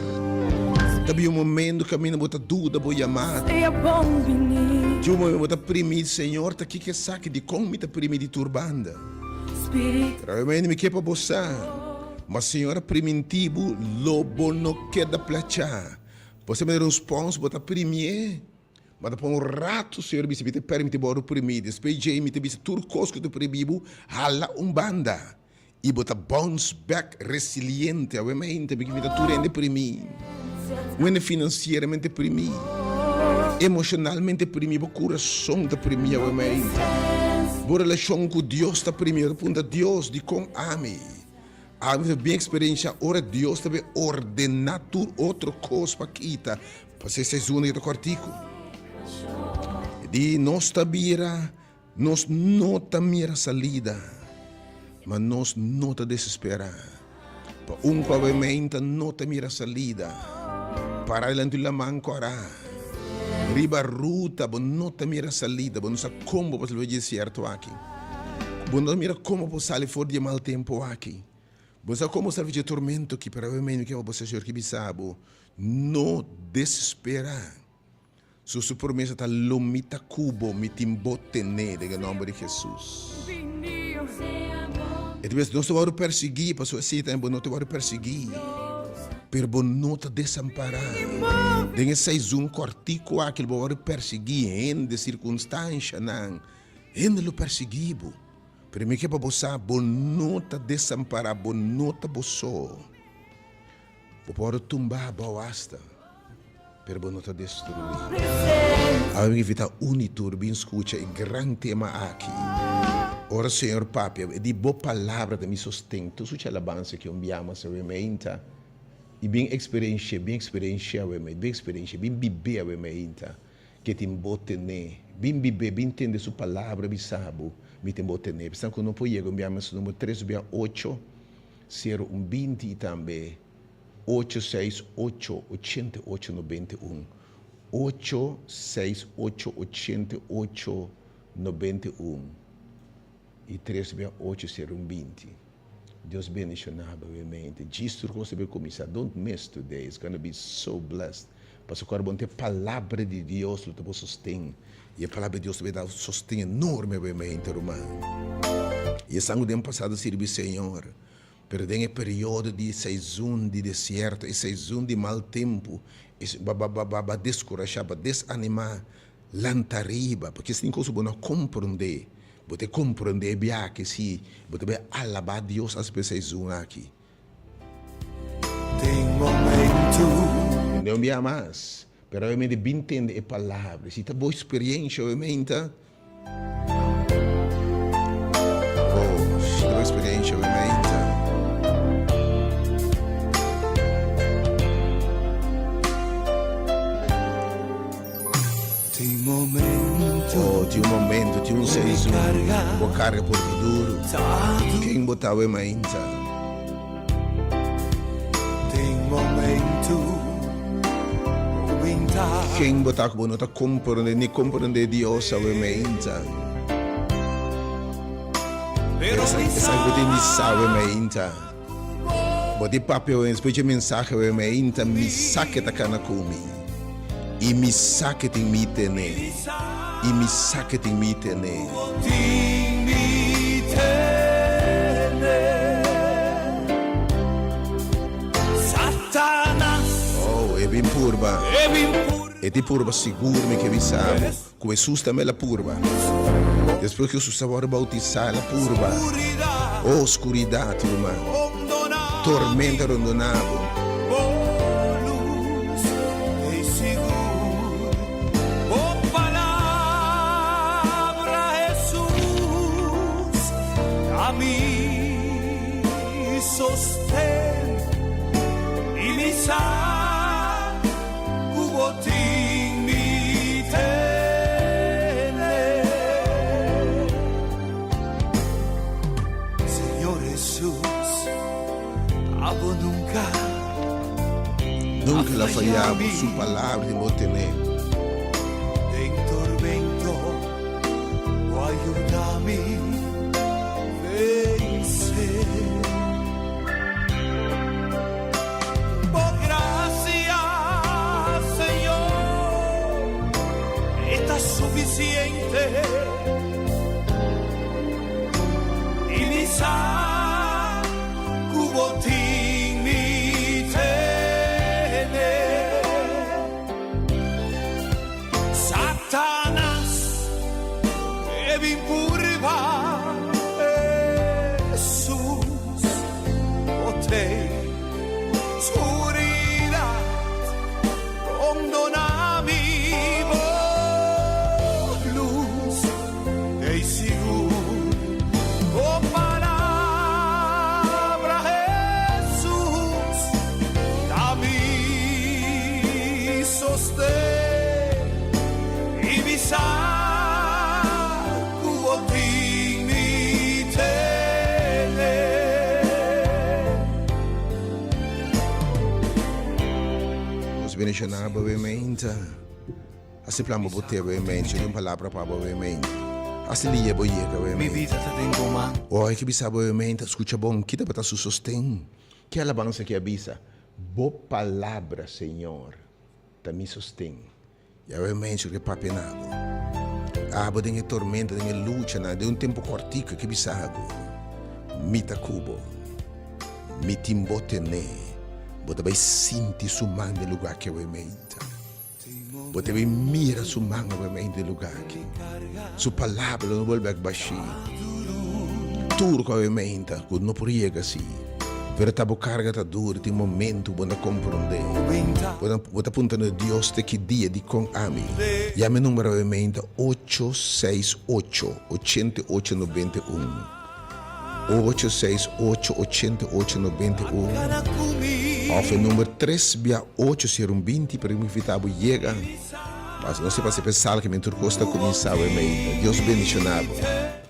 Ta bin un momento kaminda bo ta duda bo yamada, tin un momento bo ta primí, Señor, ta kiko esaki? Dikon mi ta primí di tur banda? Realmente mi ke pa bo sa, ma Señor a priminti bo, lo bo no keda plachá. Bo sa mira respons, bo ta primié, ma ta pa un rato Señor a bisa, mi ta permiti bo wòrdu primí. Despues djei mi ta bisa tur kos ku ta primí bo, hala un banda. I bo ta bounce back resiliente. Awe mente mi ta tur hende primi. Un hende financieramente primi. Emocionalmente primi. Bo curason ta primi awe mente. Bo relacion cu Dios ta primi. Bo ta punta Dios, dicon ami? Ami ta bien experiencia ora Dios ta be ordena tur otro cos pa kita. Pasobra e seizoen ta cortico. Di nos ta bira. Nos no ta mira salida, ma nos no ta desesperá. Pa un ku awe meinta no ta mira salida, para dilanti di laman kòrá. Riba ruta bo no ta mira salida, bo no sa kon bo por sali for di e desierto aki. Bo no ta mira kon bo por sali for di e mal tempu aki. Bo no sa kon bo sali for di e tormento aki, pero awe meinta mi ke pa bo sa Señor ki bisa bo, no desesperá. Su su promesa ta lo mi ta ku bo, mi tin bo tené den e nòmber di Hesus. E ta bisa nos ta wòrdu persiguí, pasobra esei tambe bo no ta wòrdu persiguí, pero bo no ta desampará. Den e seizun kòrtiku aki lo bo wòrdu persiguí, hende, sirkunstanshanan, hende lo persiguí bo. Pero mi ke pa bo sa, bo no ta desampará, bo no ta bo so. Bo por tumba abou asta, pero bo no ta destruí. Awe mi invita un i tur bin skucha e gran tema aki. Ora Señor papia, e di bo palabra ta mi sosten. Tur sucha alabansa ki un biama sa awe meinta i bin eksperenshia, bin eksperenshia awe meinta, bin eksperenshia, bin bib'é awe meinta ke tin bo ten'é. Bin bib'é, bin tende su palabra bisa bo, mi tin bo ten'é. Esnan ku no por yega un biama su number tres bia ocho. Sero un 20 i tambe ocho seis ocho ochenta i ocho nobenta i un, ocho seis ocho ochenta i ocho nobenta i un i tres bia ocho sero un 20. Dios bendiciona bo obviamente. Djis tur cos ta bay cuminsa. Don't miss today. It's gonna be so blessed. Pasobra cu ora bo ta e palabra di Dios lo ta bo sosten. I e palabra di Dios ta bay da sosten enorme obviamente ruman. I esnan cu den pasado sirbi Señor, pero den e periodo di seizon di desierto, e seizon di mal tempu, ba ba ba ba descurasha, ba desanima, lanta riba, pasobra esnan cos cu bo no comprende, bo ta comprende e biaha si bo ta bay alaba Dios asina pa e seizon aki. Den momento. No un bia mas, pero obviamente bin tende e palabra. Si ta bo experiencia obviamente. Oh, si ta bo experiencia obviamente. Tin momento. Oh, tin un momento, tin un season. Bo carga por ta duro. Ken bo ta we mainta? Tin momento bo binta. Ken bo ta ku bo no ta comprende ni comprende Dios awe mainta? Pero Esa, mi esa bo tin di sa sa we mainta. Bo di papia we, despues dje mensahe we mainta, mi sa ke ta kana ku mi. I mi sa ke tin mi tene. I mi sa ke tin mi tene. Oh, e bin purba. E tin purba sigur mi ke bisa bo. Ku Hesus tambe el a purba. Despues ku Hesus a wòrdu boutisá el a purba. Oh, skuridat, ruman. Tormenta rondoná bo. Nunca el a faya bo, su palabra tin bo tene. Den tormento bo a yuda mi vense. Bo gracia, Señor, e ta suficiente. I mi sa ku bo tin mi tene. Satanas e bin purba Hesus. Den skuridat rondona mi bo lus t'ei sigur bo palabra Hesus ta mi sosten i mi sa ku bo tin mi tene. Nos bendiciona bo mente. Hasi plan bo bo te bo mente. Yo un palabra pa bo mente. Hasi lie bo yega bo Mi mente. vida ta den bo man. Oh, hay que bisa bo mente. Escucha bon. Kita pa ta su sosten. Ki alabanza ki a bisa? Bo palabra, Señor, ta mi sosten. Yahweh mensho ke papia na bo. Abo den e tormenta, den e luchanan, den un tempu kòrtiku ke bisa bo, Mi ta ku bo. Mi tin bo ten'é. Bo ta bai sinti su man den lugá aki awe meinta. Bo ta bai mira su man awe meinta den lugá aki. Su palabra lo no bolbe bèk bashí. Tur ku awe meinta ku no por yega si. Pero ta bo karga ta duru, tin momentu bo no komprondé. Bo ta puntra na Dios te ki dia, dikon ami? Yama e numero awe meinta ocho seis ocho, ochenta i ocho nobenta i un. Ocho seis ocho, ochenta i ocho nobenta i un. Òf e number tres bia ocho sero un binti, pero mi invitá bo yega. Mas no se pasa e pensal ke men tur kos ta kuminsá awe meinta. Dios bendishoná bo.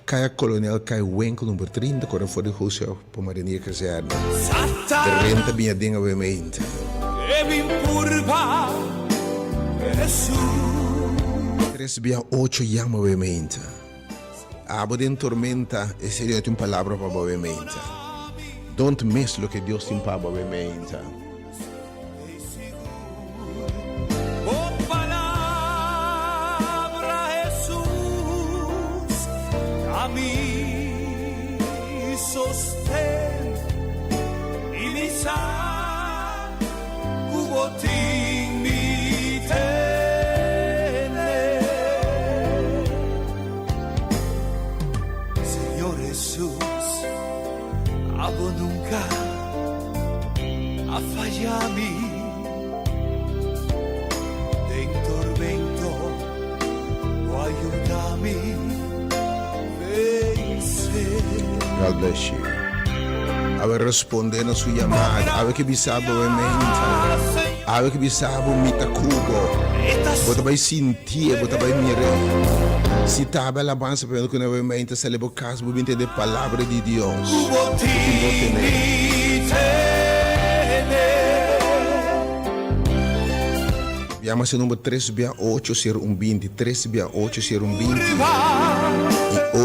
Kaya Kolonel Kai Wenkel number 30 kore for di Hosea pa Marinier Kazerne. Drenta bin aden awe meinta. Tres bia ocho yama awe meinta. Abo den tormenta e Señor tin palabra pa bo awe meinta. Don't miss loke Dios tin pa bo awe meinta. Bo palabra Hesus ta mi sosten i mi sa ku bo tin mi tene. Señor Hesus, abo nunka. A falla mi den tormento, bo a yuda mi vencer. God bless you. Awe responde na su yamada. Awe ke bisa bo e menta. Awe ke bisa bo mi ta ku bo. Bo ta bai sintie, bo ta bai mire. Si tabe alabansa pa ku na e menta sali bo kas bo bin tende palabra di Dios. Ku Tin bo tin tene. mi tene. Yama se number tres bia ocho sero un binti, tres bia ocho sero un binti i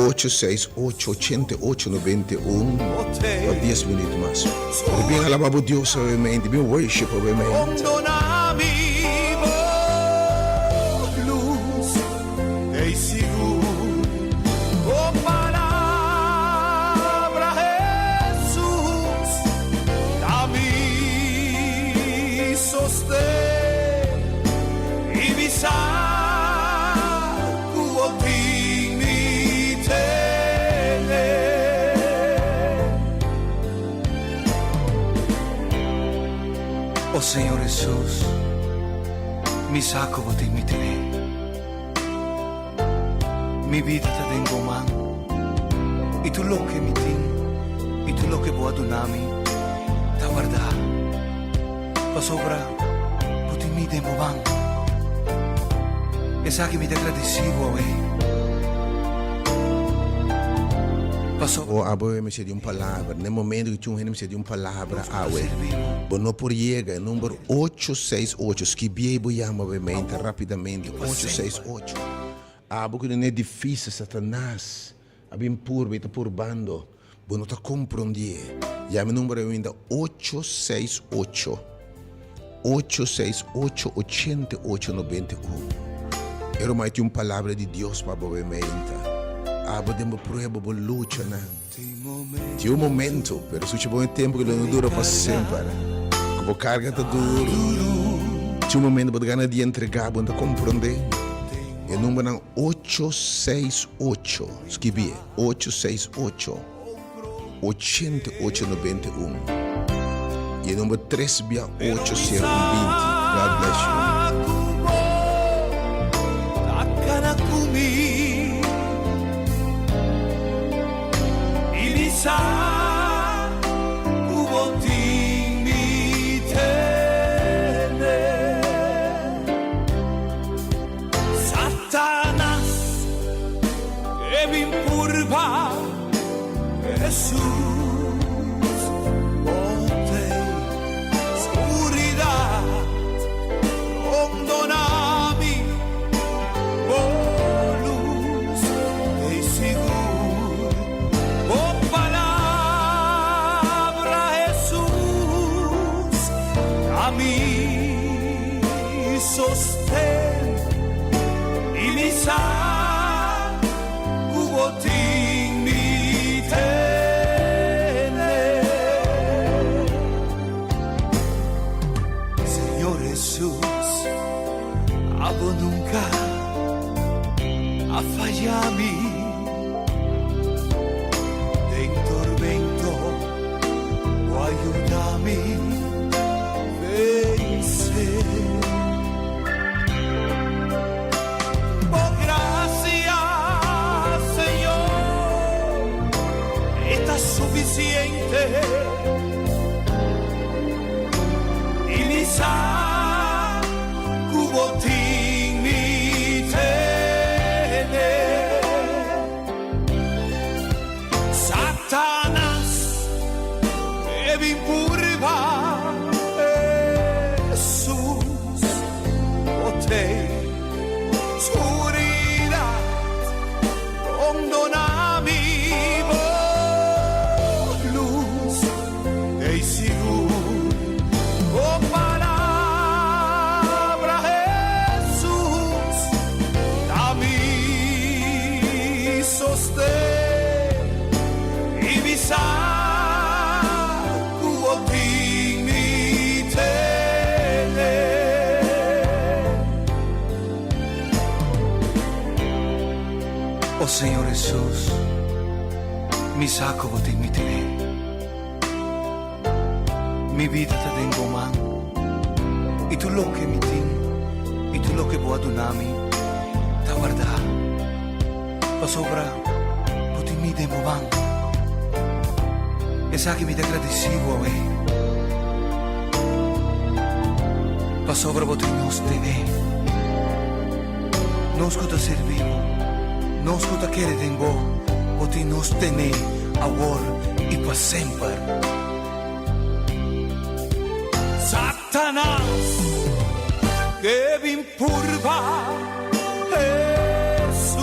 ocho seis ocho ochenta i ocho noventa i un pa dies minuut mas. Pero bin alaba bo Dios awe mente, bin worship awe mente. Rondona mi bo luz ei sigur bo palabra Hesus ta mi sosten i mi sa ku bo tin mi tene. O Señor Hesus, mi sa ku bo tin mi tene. Mi bida ta den bo man, i tur loke mi tin i tur loke bo a duna mi ta wardá, pasobra bo tin mi den bo man. Esaki mi ta gradisí bo awe, pasobra. O abo e mester di un palabra. Na e momento ku tin un hende mester di un palabra Nos ku ta awe, sirbi bo. bo no por yega. E number ocho seis ocho, skibié i bo yama bo e mente rapidamente, ocho seis ocho. Abo ku den e difísil, Satanas a bin purba i ta purbando, bo no ta komprondié. Yama e number ainda, ocho seis ocho, ocho seis ocho, ochenta i ocho, nobenta i un. E ruman tin un palabra di Dios pa bo e meinta. Abo den bo prueba, bo luchanan. Tin un momento, pero sucha bo e tempu ku lo no dura pa semper. Ku bo karga ta duru. Tin un momento bo ta gana di entregá, bo no ta komprondé. E numbernan ocho seis ocho, skibié, ocho seis ocho, ochenta i ocho nobenta i un. I e number tres bia ocho sero un binti. God bless you. O Señor Hesus, mi sa ku bo tin mi tene. Mi bida ta den bo man, i tur loke mi tin i tur loke bo a duna mi ta wardá, pasobra bo tin mi den bo man. Esaki mi ta gradisí bo awe, pasobra bo tin nos tene. Nos ku ta sirbi bo, nos ku ta kere den bo, bo tin nos tene awor i pa semper. Satanas ke bin purba Hesus,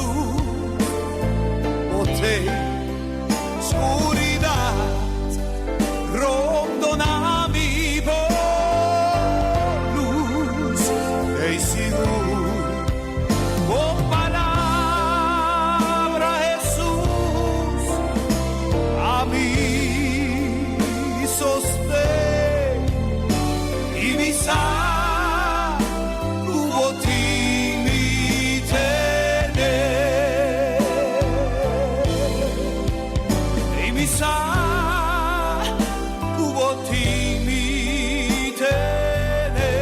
bo te skuridat rondona mi bo lus ei sigur bo palabra Hesus a mi sosten i mi sa ku bo tin mi tene i mi sa ku bo tin mi tene.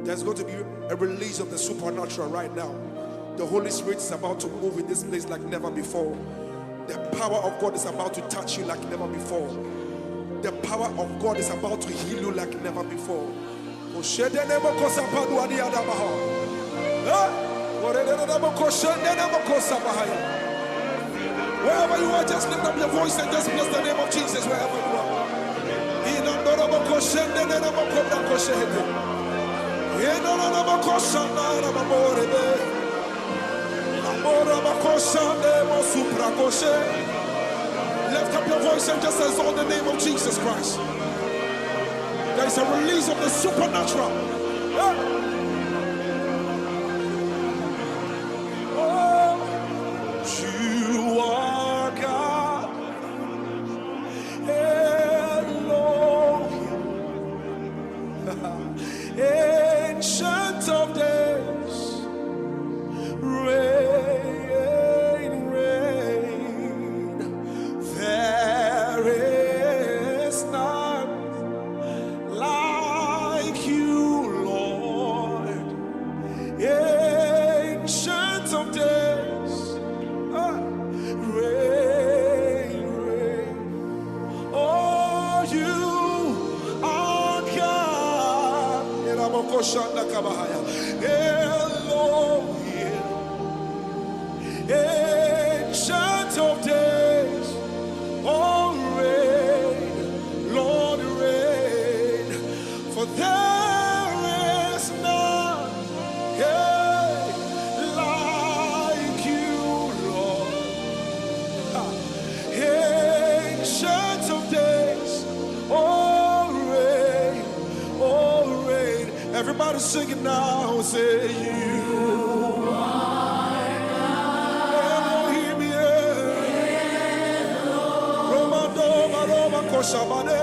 There's going to be a release of the supernatural right now. The Holy Spirit is about to move in this place like never before. The power of God is about to touch you like never before. The power of God is about to heal you like never before. Wherever you are, just lift up your voice and just bless the name of Jesus wherever you are. Lift up your voice and just exalt the name of Jesus Christ. There is a release of the supernatural. Yeah. Oh, you are God. Elohim. Ancient of Days, reign, reign. There is none like you, Lord. Ancient of Days, ah, reign, reign. Oh, you are God. Elohim. Ancient of Days, oh, reign, Lord, reign. For there is none, hey, like you, Lord. Ancient of Days, oh, reign, oh, reign. Everybody sing it now, say you are Elohim, yeah. Roma, Doma, Roma, Koshabane.